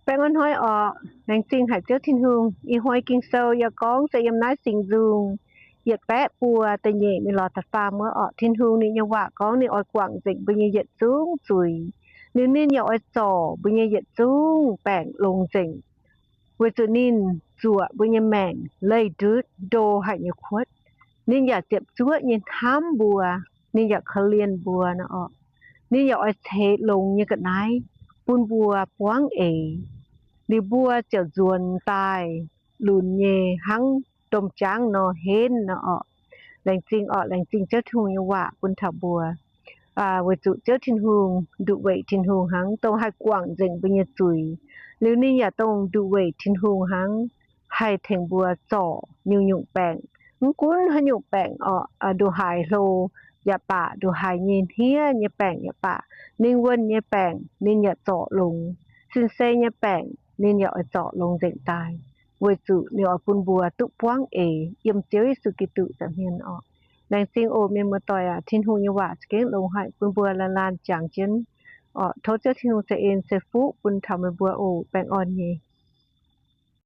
Baengh orn hnoi orqc. Laengz zingh haic Ziouv Tin-Hungh. Ih hnoi Ging-Sou yaac gorngv se yiem naaiv Singx Nzung yietc baeqv buo da'nyeic mingh lorz da'faam wuov orqc. Tin-Hungh ninh nyei waac gorngv ninh oix guangc nzengc mbuo nyei yietc zungv zuiz. Liuz ninh yaac oix zorc mbuo nyei yietc zungv baengc longx nzengc, weic zuqc ninh zuoqc mbuo nyei maengc leih ndutv ndo haic nyei kuotv. Ninh yaac ziepc zuoqv nyei hnamv mbuo, ninh yaac korv-lienh mbuo nor orqc. Ninh yaac oix ceix longx nyei ga'naaiv bun mbuo buangv eix. Liuz mbuo ziouc nzuonx daaih lunx nyei hnangv domh jaangv nor henv nor orqc. Laengz zingh orqc. Laengz zingh Ziouv Tin-Hungh nyei waac bun taux mbuo. Weic zuqc Ziouv Tin-Hungh nduqc weic Tin-Hungh hnangv, dongh haih guangc nzengc mbuo nyei zuiz. Liuz ninh yaac dongh nduqc weic Tin-Hungh hnangv, haih tengx mbuo zorc nyungc-nyungc baengc. Mv gunv haaix nyungc baengc orqc, nduqc haaix hlo yaac baac, nduqc haaix nyei hniev nyei baengc yaac baac, mingh wuonh nyei baengc ninh yaac zorc longx. Sin-sei nyei baengc ninh yaac oix zorc longx nzengc daaih, weic zuqc ninh oix bun mbuo duqv buangv eix yiem Ziouv Yesu Giduc nza'hmien orqc. Laengz zingh oc mienh muoz-doic aac. Tin-Hungh nyei waac za'gengh longx haic bun mbuo laanh laanh jangx jienv orqc. Tov Ziouv Tin-Hungh ceix en ceix fuqv bun taux meih mbuo oc. Baengh orn nyei.